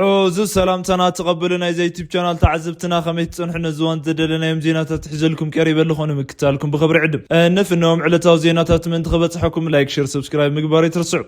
ዑዙ ሰላምታና ተቐበሉ ናይዚ ዩቲብ ቻናል ተዓዘብትና፣ ከመይ ትጸንሑ? ነዚ እዋን ዘደለናዮም ዜናታት ሒዘልኩም ቀሪበ ኣለኹ፣ ንምክታልኩም ብኽብሪ ዕድም። እንፍ እነሆም ዕለታዊ ዜናታት ምእንቲ ክበጽሐኩም ላይክ፣ ሼር፣ ሰብስክራይብ ምግባር ኣይትርስዑ።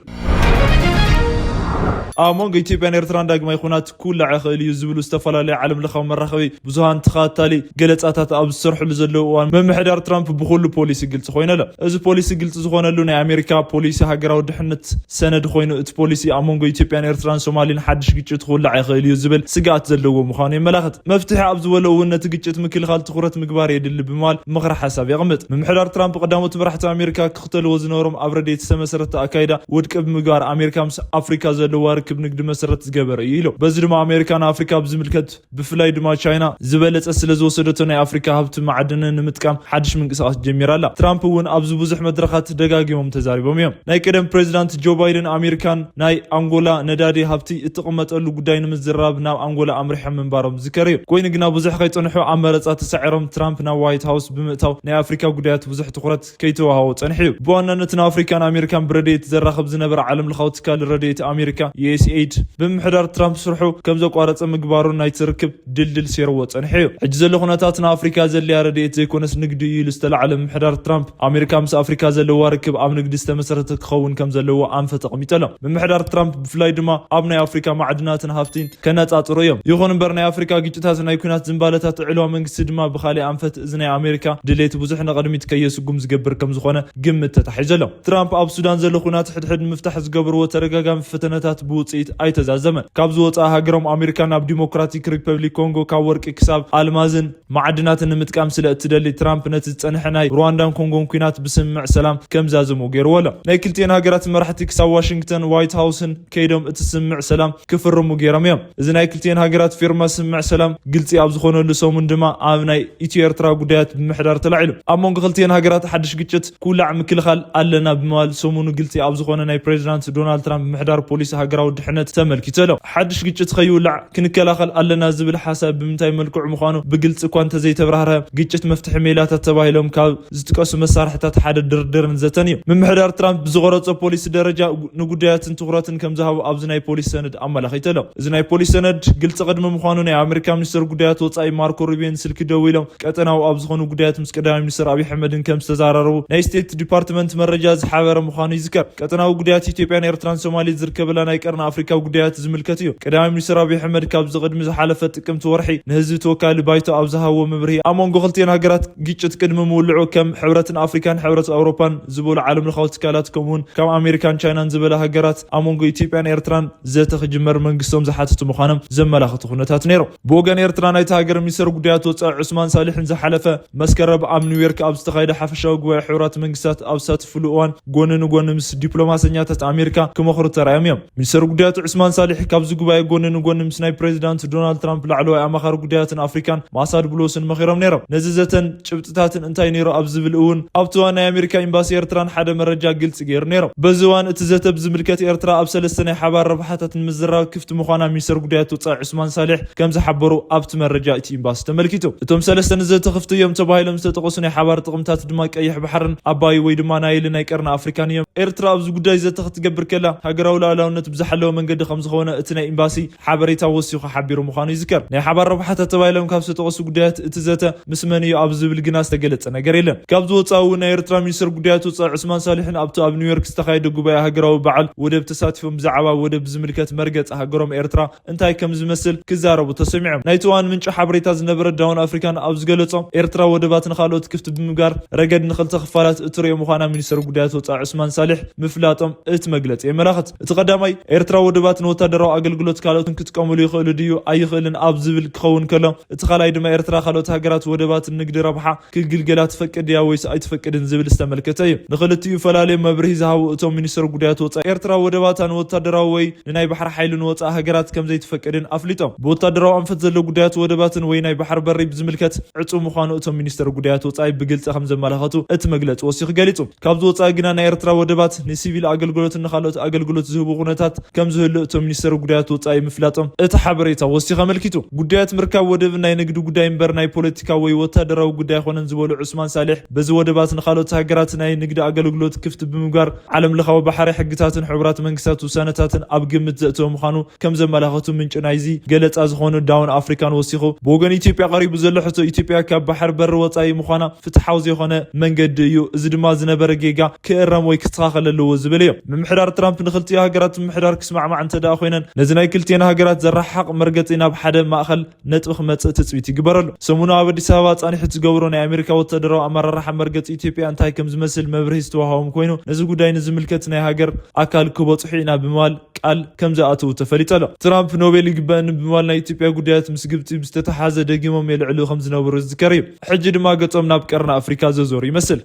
ኣብ መንጎ ኢትዮጵያን ኤርትራን ዳግማይ ኹናት ክውላዕ ይኽእል እዩ ዝብሉ ዝተፈላለዩ ዓለም ለኻዊ መራኸቢ ብዙሃን ተኸታታሊ ገለጻታት ኣብ ዝሰርሕሉ ዘለዉ እዋን፣ ምምሕዳር ትራምፕ ብኹሉ ፖሊሲ ግልጺ ኮይኑ ኣሎ። እዚ ፖሊሲ ግልጺ ዝኾነሉ ናይ ኣሜሪካ ፖሊሲ ሃገራዊ ድሕነት ሰነድ ኮይኑ፣ እቲ ፖሊሲ ኣብ መንጎ ኢትዮጵያን ኤርትራን ሶማሊን ሓድሽ ግጭት ክውላዕ ይኽእል እዩ ዝብል ስግኣት ዘለዎ ምዃኑ የመላኽት። መፍትሒ ኣብ ዝበሎ እውን ነቲ ግጭት ምክልኻል ትኹረት ምግባር የድሊ ብምባል ምኽረ ሓሳብ የቕምጥ። ምምሕዳር ትራምፕ ቀዳሞት መራሕቲ ኣሜሪካ ክኽተልዎ ዝነበሮም ኣብ ረድኤት ዝተመሰረተ ኣካይዳ ውድቂ ብምግባር፣ ኣሜሪካ ምስ ኣፍሪካ ዘለዋ ርክብ ንግዲ መሰረት ዝገበረ እዩ ኢሉ። በዚ ድማ ኣሜሪካ ንኣፍሪካ ብዝምልከት፣ ብፍላይ ድማ ቻይና ዝበለጸ ስለ ዝወሰደቶ ናይ ኣፍሪካ ሃብቲ ማዕድን ንምጥቃም ሓድሽ ምንቅስቃስ ጀሚራ ኣላ። ትራምፕ እውን ኣብዚ ብዙሕ መድረኻት ደጋጊሞም ተዛሪቦም እዮም። ናይ ቀደም ፕሬዚዳንት ጆ ባይደን ኣሜሪካን ናይ ኣንጎላ ነዳዲ ሃብቲ እትቕመጠሉ ጉዳይ ንምዝራብ ናብ ኣንጎላ ኣምሪሖም ምንባሮም ዝዝከር እዩ። ኮይኑ ግና ብዙሕ ከይጸንሑ ኣብ መረጻ ተሳዒሮም ትራምፕ ናብ ዋይት ሃውስ ብምእታው ናይ ኣፍሪካ ጉዳያት ብዙሕ ትኹረት ከይተዋሃቦ ጸኒሑ እዩ። ብዋናነት ንኣፍሪካን ኣሜሪካን ብረድኤት ዘራኽብ ዝነበረ ዓለም ለኻዊ ትካል ረድኤት ኣሜሪካ ዩ ኤስ ኤይድ ብምምሕዳር ትራምፕ ስርሑ ከም ዘቋረጸ ምግባሩ ናይቲ ርክብ ድልድል ሴርዎ ጸኒሑ እዩ። ሕጂ ዘሎ ኩነታት ንኣፍሪካ ዘድልያ ረድኤት ዘይኮነስ ንግዲ እዩ ኢሉ ዝተላዕለ ምምሕዳር ትራምፕ፣ ኣሜሪካ ምስ ኣፍሪካ ዘለዋ ርክብ ኣብ ንግዲ ዝተመሰረተ ክኸውን ከም ዘለዎ ኣንፈት ኣቕሚጡ ኣሎ። ምምሕዳር ትራምፕ ብፍላይ ድማ ኣብ ናይ ኣፍሪካ ማዕድናትን ሃፍቲን ከነጻጽሩ እዮም። ይኹን እምበር ናይ ኣፍሪካ ግጭታት ናይ ኲናት ዝንባለታት ዕልዋ መንግስቲ ድማ ብኻሊእ ኣንፈት እዚ ናይ ኣሜሪካ ድሌት ብዙሕ ንቕድሚት ከየስጉም ዝገብር ከም ዝኾነ ግምት ተታሒዙ ኣሎ። ትራምፕ ኣብ ሱዳን ዘሎ ኩናት ሕድሕድ ንምፍታሕ ዝገብርዎ ተደጋጋሚ ፈተነታት ብውጽኢት ኣይተዛዘመን። ካብ ዝወጽኣ ሃገሮም ኣሜሪካ ናብ ዲሞክራቲክ ሪፐብሊክ ኮንጎ ካብ ወርቂ ክሳብ ኣልማዝን ማዕድናትን ንምጥቃም ስለ እትደሊ ትራምፕ ነቲ ዝጸንሐ ናይ ሩዋንዳን ኮንጎን ኲናት ብስምምዕ ሰላም ከም ዛዘሙ ገይርዎ ኣሎ። ናይ ክልቲኤን ሃገራት መራሕቲ ክሳብ ዋሽንግተን ዋይት ሃውስን ከይዶም እቲ ስምምዕ ሰላም ክፍርሙ ገይሮም እዮም። እዚ ናይ ክልቲኤን ሃገራት ፊርማ ስምምዕ ሰላም ግልጺ ኣብ ዝኾነሉ ሰሙን ድማ ኣብ ናይ ኢትዮ ኤርትራ ጉዳያት ብምሕዳር ተላዒሉ። ኣብ መንጎ ክልቲኤን ሃገራት ሓድሽ ግጭት ክውላዕ ምክልኻል ኣለና ብምባል ሰሙኑ ግልጺ ኣብ ዝኾነ ናይ ፕሬዚዳንት ዶናልድ ትራምፕ ምሕዳር ፖሊሲ ሃገራዊ ድሕነት ተመልኪቱ ኣሎ። ሓድሽ ግጭት ከይውላዕ ክንከላኸል ኣለና ዝብል ሓሳብ ብምንታይ መልክዑ ምዃኑ ብግልጺ እኳ እንተዘይተብራህረ፣ ግጭት መፍትሒ ሜላታት ተባሂሎም ካብ ዝጥቀሱ መሳርሕታት ሓደ ድርድርን ዘተን እዩ። ምምሕዳር ትራምፕ ብዝቐረጾ ፖሊሲ ደረጃ ንጉዳያትን ትኹረትን ከም ዝሃቦ ኣብዚ ናይ ፖሊሲ ሰነድ ኣመላኺቱ ኣሎ። እዚ ናይ ፖሊሲ ሰነድ ግልጺ ቅድሚ ምዃኑ ናይ ኣሜሪካ ሚኒስትር ጉዳያት ወጻኢ ማርኮ ሩቢዮን ስልኪ ደዊሎም ቀጠናዊ ኣብ ዝኾኑ ጉዳያት ምስ ቀዳማይ ሚኒስትር ኣብይ ኣሕመድን ከም ዝተዘራረቡ ናይ ስቴት ዲፓርትመንት መረጃ ዝሓበረ ምዃኑ ይዝከር። ቀጠናዊ ጉዳያት ኢትዮጵያን ኤርትራን ሶማሊ ዝርከበላ ናይ ቀርኒ ኣፍሪካ ጉዳያት ዝምልከት እዩ። ቀዳማይ ሚኒስትር ኣብይ ኣሕመድ ካብዚ ቅድሚ ዝሓለፈ ጥቅምቲ ወርሒ ንህዝቢ ተወካሊ ባይቶ ኣብ ዝሃብዎ መብርሂ፣ ኣብ መንጎ ክልቲኤን ሃገራት ግጭት ቅድሚ ምውልዑ ከም ሕብረትን ኣፍሪካን ሕብረት ኣውሮፓን ዝበሉ ዓለም ለኻዊ ትካላት ከምኡውን ከም ኣሜሪካን ቻይናን ዝበላ ሃገራት ኣብ መንጎ ኢትዮጵያን ኤርትራን ዘተ ክጅመር መንግስቶም ዝሓተቱ ምዃኖም ዘመላኽቱ ኩነታት ነይሮም። ብወገን ኤርትራ ናይቲ ሃገር ሚኒስትር ጉዳያት ወጻኢ ዑስማን ሳልሕን ዝሓለፈ መስከረም ኣብ ኒውዮርክ ኣብ ዝተኻየደ ሓፈሻዊ ጉባኤ ሕቡራት መንግስታት ኣብ ዝሳተፍሉ እዋን ጎኒ ንጎኒ ምስ ዲፕሎማሰኛታት ኣሜሪካ ክመኽሩ ተራእዮም እዮም። ሚኒስትር ጉዳያት ዑስማን ሳልሕ ካብዚ ጉባኤ ጎኒ ንጎኒ ምስ ናይ ፕሬዚዳንት ዶናልድ ትራምፕ ላዕለዋይ ኣማኻሪ ጉዳያትን ኣፍሪካን ማሳድ ብሎስን መኺሮም ነይሮም። ነዚ ዘተን ጭብጥታትን እንታይ ነይሩ ኣብ ዝብል እውን ኣብቲ እዋን ናይ ኣሜሪካ ኤምባሲ ኤርትራን ሓደ መረጃ ግልጺ ገይሩ ነይሮም። በዚ እዋን እቲ ዘተ ብዝምልከት ኤርትራ ኣብ ሰለስተ ናይ ሓባር ረብሓታት ንምዝራብ ክፍቲ ምዃና ሚኒስትር ጉዳያት ወጻኢ ዑስማን ሳልሕ ከም ዝሓበሩ ኣብቲ መረጃ እቲ ኤምባሲ ተመልኪቱ። እቶም ሰለስተ ንዘተ ክፍቲ እዮም ተባሂሎም ዝተጠቐሱ ናይ ሓባር ጥቕምታት ድማ ቀይሕ ባሕርን ኣባይ ወይ ድማ ናይልን ናይ ቀርኒ ኣፍሪካን እዮም። ኤርትራ ኣብዚ ጉዳይ ዘተ ክትገብር ከላ ሃገራዊ ሉዓላውነት ብዝሓለወ መንገዲ ከም ዝኾነ እቲ ናይ ኤምባሲ ሓበሬታ ወሲኹ ሓቢሩ ምዃኑ ይዝከር። ናይ ሓባር ረብሓታት ተባሂሎም ካብ ዝተጠቐሱ ጉዳያት እቲ ዘተ ምስ መን እዩ ኣብ ዝብል ግና ዝተገለጸ ነገር የለን። ካብ ዝወጻ እውን ናይ ኤርትራ ሚኒስትር ጉዳያት ወጻኢ ዑስማን ሳልሕን ኣብቲ ኣብ ኒውዮርክ ዝተኻየደ ጉባኤ ሃገራዊ በዓል ወደብ ተሳቲፎም ብዛዕባ ወደብ ዝምልከት መርገጽ ሃገሮም ኤርትራ እንታይ ከም ዝመስል ክዛረቡ ተሰሚዖም። ናይቲ እዋን ምንጪ ሓበሬታ ዝነበረ ዳውን ኣፍሪካን ኣብ ዝገለጾ፣ ኤርትራ ወደባት ንኻልኦት ክፍቲ ብምግባር ረገድ ንክልተ ክፋላት እትሪኦ ምዃና ሚኒስትር ጉዳያት ወጻኢ ዑስማን ሳልሕ ምፍላጦም እቲ መግለጺ የመላኽት። እቲ ቀዳማይ፣ ኤርትራ ወደባት ንወታደራዊ ኣገልግሎት ካልኦትን ክጥቀሙሉ ይኽእሉ ድዩ ኣይኽእልን ኣብ ዝብል ክኸውን ከሎ፣ እቲ ካልኣይ ድማ ኤርትራ ካልኦት ሃገራት ወደባት ንግዲ ረብሓ ክግልገላ ትፈቅድ ድያ ወይስ ኣይትፈቅድን ዝብል ዝተመልከተ እዩ። ንክልቲኡ ፈላልዮም መብርሂ ዝሃቡ እቶም ሚኒስትር ጉዳያት ወጻኢ፣ ኤርትራ ወደባታ ንወታደራዊ ወይ ንናይ ባሕሪ ሓይሊ ንወጻኢ ሃገራት ከም ዘይትፈቅድን ኣፍሊጦም። ብወታደራዊ ኣንፈት ዘሎ ጉዳያት ወደባትን ወይ ናይ ባሕሪ በሪ ብዝምልከት ዕጹው ምዃኑ እቶም ሚኒስትር ጉዳያት ወጻኢ ብግልጺ ከም ዘመላኸቱ እቲ መግለጺ ወሲኹ ገሊጹ። ካብዚ ወጻኢ ግና ናይ ኤርትራ ወደባት ንሲቪል ኣገልግሎትን ንኻልኦት ኣገልግሎት ዝህቡ ኩነታት ከም ዝህሉ እቶም ሚኒስተር ጉዳያት ወጻኢ ምፍላጦም እቲ ሓበሬታ ወሲኹ ኣመልኪቱ። ጉዳያት ምርካብ ወደብን ናይ ንግዲ ጉዳይ እምበር ናይ ፖለቲካ ወይ ወታደራዊ ጉዳይ ኣይኮነን ዝበሉ ዑስማን ሳሌሕ፣ በዚ ወደባት ንኻልኦት ሃገራት ናይ ንግዲ ኣገልግሎት ክፍቲ ብምግባር ዓለም ለኻዊ ባሕሪ ሕግታትን ሕቡራት መንግስታት ውሳነታትን ኣብ ግምት ዘእተወ ምዃኑ ከም ዘመላኸቱ ምንጪ ናይዚ ገለጻ ዝኾኑ ዳውን ኣፍሪካን ወሲኹ፣ ብወገን ኢትዮጵያ ቀሪቡ ዘሎ ሕቶ ኢትዮጵያ ካብ ባሕር በሪ ወጻኢ ምዃና ፍትሓዊ ዘይኮነ መንገዲ እዩ፣ እዚ ድማ ዝነበረ ጌጋ ክእረም ወይ ክስተኻኸል ኣለዎ ዝብል እዩ። ምምሕዳር ትራምፕ ንክልቲኡ ሃገራት ምምሕዳር ክስማዕማዕ እንተ ደኣ ኮይነን ነዚ ናይ ክልቲኤን ሃገራት ዘረሓሓቕ መርገጺ ናብ ሓደ ማእኸል ነጥቢ ክመጽእ ትጽቢት ይግበረሉ። ሰሙኑ ኣብ ኣዲስ ኣበባ ጻኒሑ ዝገብሮ ናይ ኣሜሪካ ወታደራዊ ኣመራርሓ መርገጺ ኢትዮጵያ እንታይ ከም ዝመስል መብርሂ ዝተዋሃቦም ኮይኑ ነዚ ጉዳይ ንዝምልከት ናይ ሃገር ኣካል ክበጽሑ ኢና ብምባል ቃል ከም ዝኣተዉ ተፈሊጡ ኣሎ። ትራምፕ ኖቤል ይግበእኒ ብምባል ናይ ኢትዮጵያ ጉዳያት ምስ ግብጺ ብዝተተሓዘ ደጊሞም የልዕሉ ከም ዝነበሩ ዝዝከር እዩ። ሕጂ ድማ ገጾም ናብ ቀርኒ ኣፍሪካ ዘዞሩ ይመስል።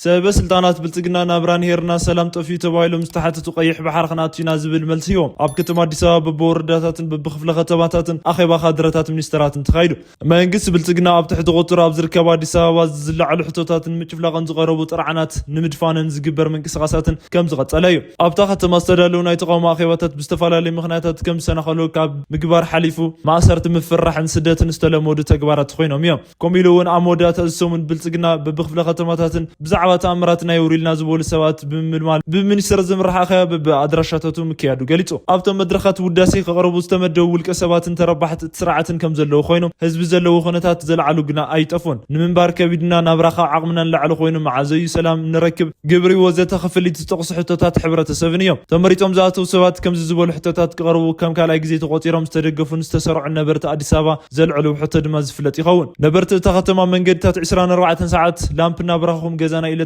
ሰበ ስልጣናት ብልጽግና ናብራ ንሄርና ሰላም ጠፍዩ ተባሂሎም ዝተሓተቱ ቀይሕ ባሕሪ ክንኣቱ ኢና ዝብል መልሲ ሂቦም። ኣብ ከተማ ኣዲስ ኣበባ በብወረዳታትን በብክፍለ ከተማታትን ኣኼባ ካድረታት ሚኒስተራትን ተኻይዱ። መንግስቲ ብልጽግና ኣብ ትሕቲ ቁጥጥር ኣብ ዝርከብ ኣዲስ ኣበባ ዝለዓሉ ሕቶታትን ምጭፍላቕን ዝቐረቡ ጥርዓናት ንምድፋንን ዝግበር ምንቅስቓሳትን ከም ዝቐጸለ እዩ። ኣብታ ከተማ ዝተዳለዉ ናይ ተቓውሞ ኣኼባታት ብዝተፈላለዩ ምኽንያታት ከም ዝሰናኸሉ ካብ ምግባር ሓሊፉ ማእሰርቲ፣ ምፍርራሕን ስደትን ዝተለመዱ ተግባራት ኮይኖም እዮም። ከምኡ ኢሉ እውን ኣብ መወዳእታ እዚ ሰሙን ብልጽግና በብክፍለ ከተማታትን ብዛዕባ ተኣምራት ናይ ውሪልና ዝበሉ ሰባት ብምምልማል ብሚኒስተር ዝምራሕ ኣኼባ በብኣድራሻታቱ ምክያዱ ገሊጹ። ኣብቶም መድረኻት ውዳሴ ከቕርቡ ዝተመደቡ ውልቀ ሰባትን ተረባሕቲ እቲ ስርዓትን ከም ዘለዉ ኮይኖም ህዝቢ ዘለዎ ኩነታት ዘለዓሉ ግና ኣይጠፍኡን። ንምንባር ከቢድና ናብራ ካብ ዓቕምና ንላዕሊ ኮይኑ መዓዘ እዩ ሰላም ንረክብ ግብሪ ወዘተ ክፍሊት ዝጠቕሱ ሕቶታት ሕብረተሰብን እዮም። ተመሪጾም ዝኣተዉ ሰባት ከምዚ ዝበሉ ሕቶታት ክቐርቡ ከም ካልኣይ ግዜ ተቖጺሮም ዝተደገፉን ዝተሰርዑን ነበርቲ ኣዲስ ኣበባ ዘልዕልዎ ሕቶ ድማ ዝፍለጥ ይኸውን። ነበርቲ እታ ከተማ መንገድታት ዕስራን ኣርባዕተን ሰዓት ላምፕ እናብራኹም ገዛና ኤሌክትሪክ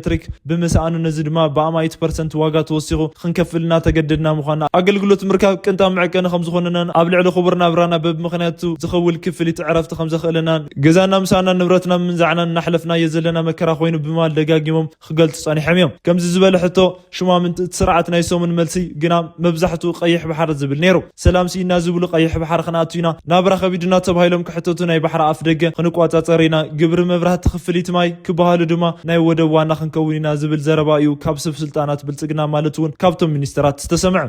ብምስኣኑ ነዚ ድማ ብኣማኢት ፐርሰንት ዋጋ ተወሲኹ ክንከፍል እናተገደድና ምዃንና ኣገልግሎት ምርካብ ቅንጣብ መዐቀኒ ከም ዝኾነናን ኣብ ልዕሊ ክቡር ናብራና በብምኽንያቱ ዝኸውን ክፍሊት ዕረፍቲ ከም ዘኽእለናን ገዛና ምሳና ንብረትና ምንዛዕናን እናሕለፍናዮ ዘለና መከራ ኮይኑ ብምባል ደጋጊሞም ክገልጹ ጸኒሖም እዮም። ከምዚ ዝበለ ሕቶ ሽማምንቲ እቲ ስርዓት ናይ ሰሙን መልሲ ግና መብዛሕትኡ ቀይሕ ባሕሪ ዝብል ነይሩ። ሰላም ስኢና ዝብሉ ቀይሕ ባሕሪ ክንኣቱ ኢና፣ ናብራ ከቢድና ተባሂሎም ክሕተቱ ናይ ባሕሪ ኣፍ ደገ ክንቋጻጸር ኢና፣ ግብሪ መብራህቲ ክፍሊት ማይ ክበሃሉ ድማ ናይ ወደብ ዋና ክንከውን ኢና ዝብል ዘረባ እዩ ካብ ሰብ ስልጣናት ብልጽግና ማለት እውን ካብቶም ሚኒስተራት ዝተሰምዐ።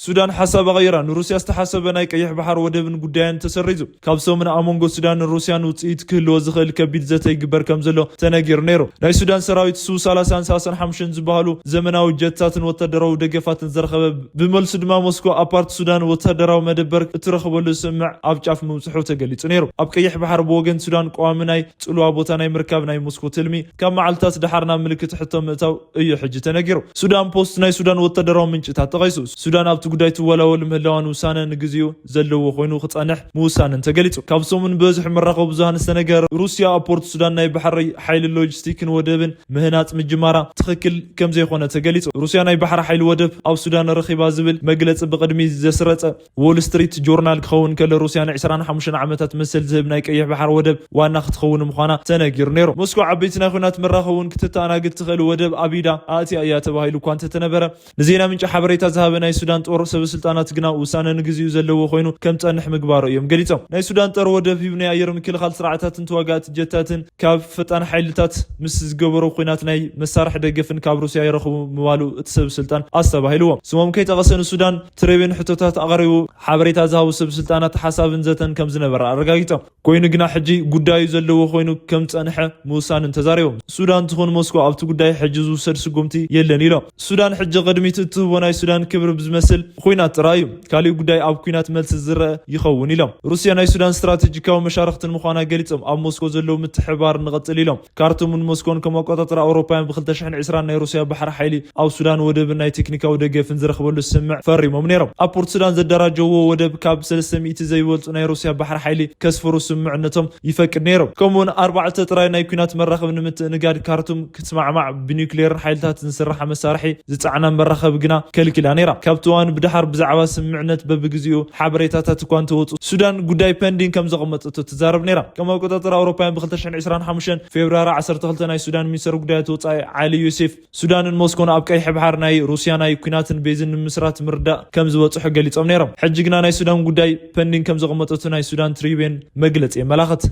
ሱዳን ሓሳባ ቀይራ፣ ንሩስያ ዝተሓሰበ ናይ ቀይሕ ባሕሪ ወደብን ጉዳያን ተሰሪዙ። ካብ ሰሙን ኣብ መንጎ ሱዳንን ሩስያን ውጽኢት ክህልዎ ዝኽእል ከቢድ ዘተ ይግበር ከም ዘሎ ተነጊሩ ነይሩ። ናይ ሱዳን ሰራዊት ሱ ሰላሳን ሰላሳን ሓሙሽተን ዝበሃሉ ዘመናዊ ጀትታትን ወታደራዊ ደገፋትን ዘረኸበ፣ ብመልሱ ድማ ሞስኮ ኣብ ፓርት ሱዳን ወታደራዊ መደበር እትረኽበሉ ስምምዕ ኣብ ጫፍ ምብጽሑ ተገሊጹ ነይሩ። ኣብ ቀይሕ ባሕሪ ብወገን ሱዳን ቀዋሚ ናይ ጽልዋ ቦታ ናይ ምርካብ ናይ ሞስኮ ትልሚ ካብ መዓልታት ደሓር ናብ ምልክት ሕቶ ምእታው እዩ ሕጂ ተነጊሩ። ሱዳን ፖስት ናይ ሱዳን ወታደራዊ ምንጭታት ጠቒሱ። ሱዳን ኣብቲ ጉዳይ ትወላወል ምህላዋን ውሳነ ንግዜኡ ዘለዎ ኮይኑ ክጸንሕ ምውሳንን ተገሊጹ። ካብ ሰሙን ብብዝሒ መራኸቢ ብዙሃን ዝተነገረ ሩስያ ኣብ ፖርት ሱዳን ናይ ባሕሪ ሓይሊ ሎጂስቲክን ወደብን ምህናጽ ምጅማራ ትኽክል ከም ዘይኮነ ተገሊጹ። ሩስያ ናይ ባሕሪ ሓይሊ ወደብ ኣብ ሱዳን ረኺባ ዝብል መግለጺ ብቕድሚ ዘስረጸ ዎል ስትሪት ጆርናል ክኸውን ከሎ ሩስያ ን ዕስራን ሓሙሽተን ዓመታት መሰል ዝህብ ናይ ቀይሕ ባሕሪ ወደብ ዋና ክትኸውን ምዃና ተነጊሩ ነይሩ። ሞስኮ ዓበይቲ ናይ ኹናት መራኸቢ እውን ክትተኣናግድ ትኽእል ወደብ ኣብ ኢዳ ኣእትያ እያ ተባሂሉ እኳ እንተተነበረ ንዜና ምንጪ ሓበሬታ ዝሃበ ናይ ሱዳን ጦር ሰበ ስልጣናት ግና ውሳነ ንግዚኡ ዘለዎ ኮይኑ ከም ጸንሕ ምግባሩ እዮም ገሊጾም። ናይ ሱዳን ጦር ወደብ ሂብ ናይ ኣየር ምክልኻል ስርዓታትን ተዋጋእቲ ጀታትን ካብ ፈጣን ሓይልታት ምስ ዝገበሮ ኲናት ናይ መሳርሒ ደገፍን ካብ ሩስያ ይረኽቡ ምባሉ እቲ ሰብ ስልጣን ኣስተባሂልዎ። ስሞም ከይጠቐሰ ንሱዳን ትሬቤን ሕቶታት ኣቕሪቡ ሓበሬታ ዝሃቡ ሰብ ስልጣናት ሓሳብን ዘተን ከም ዝነበረ ኣረጋጊጾም። ኮይኑ ግና ሕጂ ጉዳዩ ዘለዎ ኮይኑ ከም ጸንሐ ምውሳንን ተዛሪቦም። ሱዳን ትኹን ሞስኮ ኣብቲ ጉዳይ ሕጂ ዝውሰድ ስጉምቲ የለን ኢሎም። ሱዳን ሕጂ ቅድሚት እትህቦ ናይ ሱዳን ክብሪ ብዝመስል ኹናት ጥራይ እዩ። ካሊእ ጉዳይ ኣብ ኲናት መልሲ ዝረአ ይኸውን ኢሎም። ሩስያ ናይ ሱዳን ስትራቴጂካዊ መሻርኽትን ምዃና ገሊጾም ኣብ ሞስኮ ዘለዉ ምትሕብባር ንቐጽል ኢሎም። ካርቱምን ሞስኮን ከም ኣቆጻጽራ ኣውሮፓውያን ብ ክልተ ሽሕን ዕስራን ናይ ሩስያ ባሕሪ ሓይሊ ኣብ ሱዳን ወደብን ናይ ቴክኒካዊ ደገፍን ዝረኽበሉ ስምምዕ ፈሪሞም ነይሮም። ኣብ ፖርት ሱዳን ዘደራጀዎ ወደብ ካብ ሰለስተ ሚእቲ ዘይበልጹ ናይ ሩስያ ባሕሪ ሓይሊ ከስፍሩ ስምምዕነቶም ይፈቅድ ነይሮም። ከምኡውን ኣርባዕተ ጥራይ ናይ ኲናት መራኽብ ንምትእንጋድ ካርቱም ክትስማዕማዕ ብኒውክሌርን ሓይልታትን ዝስራሕ መሳርሒ ዝጸዓና መራኸቢ ግና ከልኪላ ነይራ። ካብቲ እዋን ብድሓር ብዛዕባ ስምምዕነት በብግዜኡ ሓበሬታታት እኳ እንተወጹ ሱዳን ጉዳይ ፐንዲንግ ከም ዘቐመጠቶ ትዛረብ ነይራ። ከም ኣቆጻጽራ ኣውሮፓውያን ብ ክልተ ሽሕን ዕስራን ሓሙሽተን ፌብርዋሪ ዓሰርተ ክልተ ናይ ሱዳን ሚኒስተር ጉዳያት ወጻኢ ዓሊ ዮሴፍ ሱዳንን ሞስኮን ኣብ ቀይሕ ባሕር ናይ ሩስያ ናይ ኲናትን ቤዝን ንምስራት ምርዳእ ከም ዝበጽሑ ገሊጾም ነይሮም። ሕጂ ግና ናይ ሱዳን ጉዳይ ፐንዲንግ ከም ዘቐመጠቱ ናይ ሱዳን ትሪቤን መግለጺ የመላኽት።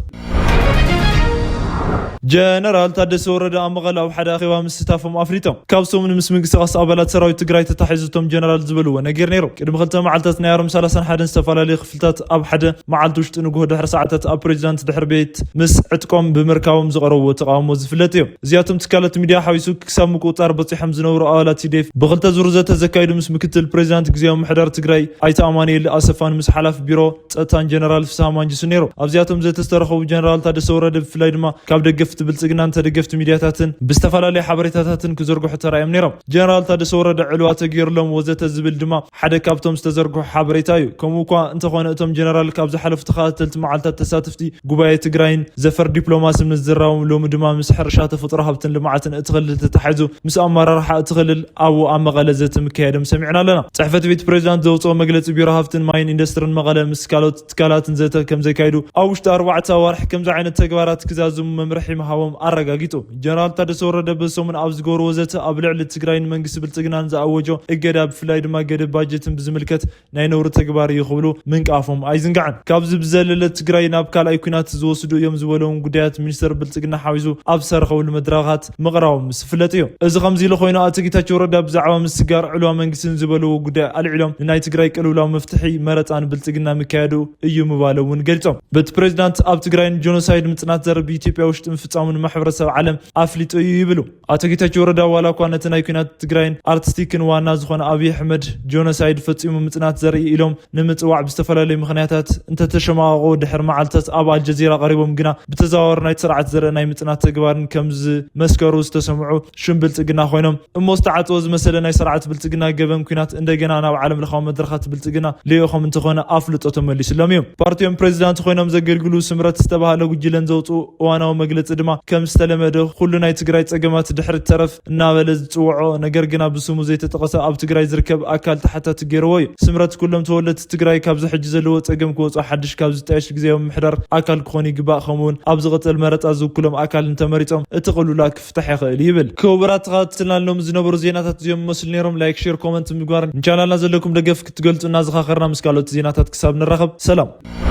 ጀነራል ታደሰ ወረደ ኣብ መቐለ ኣብ ሓደ ኣኼባ ምስታፎም ኣፍሊጦም። ካብ ሰሙን ምስ ምንቅስቃስ ኣባላት ሰራዊት ትግራይ ተታሒዙ እቶም ጀነራል ዝበልዎ ነገር ነይሩ። ቅድሚ ክልተ መዓልታት ናይ ኣርም ሰላሳን ሓደን ዝተፈላለዩ ክፍልታት ኣብ ሓደ መዓልቲ ውሽጢ ንግሆ ድሕሪ ሰዓታት ኣብ ፕሬዚዳንት ድሕሪ ቤት ምስ ዕጥቆም ብምርካቦም ዝቐረብዎ ተቃውሞ ዝፍለጥ እዩ። እዚኣቶም ትካላት ሚድያ ሓዊሱ ክሳብ ምቁፅፃር በፂሖም ዝነበሩ ኣባላት ቲዴፍ ብክልተ ዙር ዘተ ዘካይዱ ምስ ምክትል ፕሬዚዳንት ግዜያዊ ምሕዳር ትግራይ ኣይተ ኣማኑኤል ኣሰፋን ምስ ሓላፊ ቢሮ ጸጥታን ጀነራል ፍስሃ ማንጁስን ነይሩ። ኣብዚኣቶም ዘተዝተረኸቡ ጀነራል ታደሰ ወረደ ብፍላይ ድማ ካብ ደገፍቲ ብልጽግናን ተደገፍቲ ሚድያታትን ብዝተፈላለዩ ሓበሬታታትን ክዝርግሑ ተራእዮም ነይሮም። ጀነራል ታደሰ ወረደ ዕልዋ ተገይሩሎም ወዘተ ዝብል ድማ ሓደ ካብቶም ዝተዘርግሑ ሓበሬታ እዩ። ከምኡ እኳ እንተኾነ እቶም ጀነራል ካብ ዝሓለፉ ተኸታተልቲ መዓልታት ተሳተፍቲ ጉባኤ ትግራይን ዘፈር ዲፕሎማሲ ምዝራቦም ሎሚ ድማ ምስ ሕርሻ ተፈጥሮ ሃብትን ልምዓትን እቲ ክልል ተታሒዙ ምስ ኣመራርሓ እቲ ክልል ኣብኡ ኣብ መቐለ ዘተ ምክያዶም ሰሚዕና ኣለና። ጽሕፈት ቤት ፕሬዚዳንት ዘውፅኦ መግለፂ ቢሮ ሃብትን ማይን ኢንዱስትሪን መቐለ ምስ ካልኦት ትካላትን ዘተ ከም ዘካይዱ ኣብ ውሽጢ ኣርባዕተ ኣዋርሕ ከምዚ ዓይነት ተግባራት ክዛዝሙ መምርሒ ምሃቦም ኣረጋጊጹ። ጀነራል ታደሰ ወረደ በዚ ሰሙን ኣብ ዝገበርዎ ዘተ ኣብ ልዕሊ ትግራይን መንግስቲ ብልጽግናን ዝኣወጆ እገዳ ብፍላይ ድማ ገደብ ባጀትን ብዝምልከት ናይ ነውሪ ተግባር እዩ ክብሉ ምንቃፎም ኣይዝንጋዕን። ካብዚ ብዘለለ ትግራይ ናብ ካልኣይ ኲናት ዝወስዱ እዮም ዝበለዎም ጉዳያት ሚኒስተር ብልጽግና ሓዊሱ ኣብ ዝተረኸብሉ መድረኻት ምቕራቦም ዝፍለጥ እዩ። እዚ ከምዚ ኢሉ ኮይኑ ኣቶ ጌታቸው ረዳ ብዛዕባ ምስጋር ዕልዋ መንግስትን ዝበለዎ ጉዳይ ኣልዒሎም ንናይ ትግራይ ቅልውላው መፍትሒ መረፃ ንብልጽግና ምካየዱ እዩ ምባሎም እውን ገሊጾም። በቲ ፕሬዚዳንት ኣብ ትግራይን ጆኖሳይድ ምጽናት ዘርኢ ብኢትዮጵያ ውሽጢ ምፍጻሙ ንማሕበረሰብ ዓለም ኣፍሊጡ እዩ ይብሉ። ኣቶ ጌታቸው ረዳ ዋላ እኳ ነቲ ናይ ኲናት ትግራይን ኣርቲስቲክን ዋና ዝኾነ ኣብይ ኣሕመድ ጆኖሳይድ ፈጺሙ ምጽናት ዘርኢ ኢሎም ንምጽዋዕ ብዝተፈላለዩ ምኽንያታት እንተተሸማቐቑ ድሕሪ መዓልታት ኣብ ኣልጀዚራ ቀሪቦም ግና ብተዘዋዋሪ ናይ ስርዓት ዘርኢ ናይ ምጽናት ተግባርን ከም ዝመስከሩ ዝተሰምዑ ሽም ብልጽግና ኮይኖም እሞ ዝተዓጽወ ዝመሰለ ናይ ስርዓት ብልጽግና ገበን ኲናት እንደገና ናብ ዓለም ለኻዊ መድረኻት ብልጽግና ልኢኾም እንተኾነ ኣፍልጦ ተመሊሱሎም እዩ። ፓርቲኦም ፕሬዚዳንት ኮይኖም ዘገልግሉ ስምረት ዝተባህለ ጉጅለን ዘውፅኡ እዋናዊ መግለፂ ድማ ከም ዝተለመደ ኩሉ ናይ ትግራይ ፀገማት ድሕሪ ተረፍ እናበለ ዝፅውዖ ነገር ግና ብስሙ ዘይተጠቐሰ ኣብ ትግራይ ዝርከብ ኣካል ተሓታቲ ገይርዎ እዩ። ስምረት ኩሎም ተወለድቲ ትግራይ ካብዚ ሕጂ ዘለዎ ፀገም ክወፁ ሓድሽ ካብ ዝጣየሽ ግዜያዊ ምምሕዳር ኣካል ክኾኑ ይግባእ። ከምኡውን ኣብ ዝቕፅል መረፃ ዝውክሎም ኣካል እንተመሪፆም እቲ ቅልውላ ክፍታሕ ይኽእል ይብል። ክቡራት ተኸታተልና ሎም ዝነበሩ ዜናታት እዚኦም መስሉ ነይሮም። ላይክ፣ ሼር፣ ኮመንት ምግባር ንቻናልና ዘለኩም ደገፍ ክትገልፁ እናዘኻኸርና ምስ ካልኦት ዜናታት ክሳብ ንራኸብ ሰላም።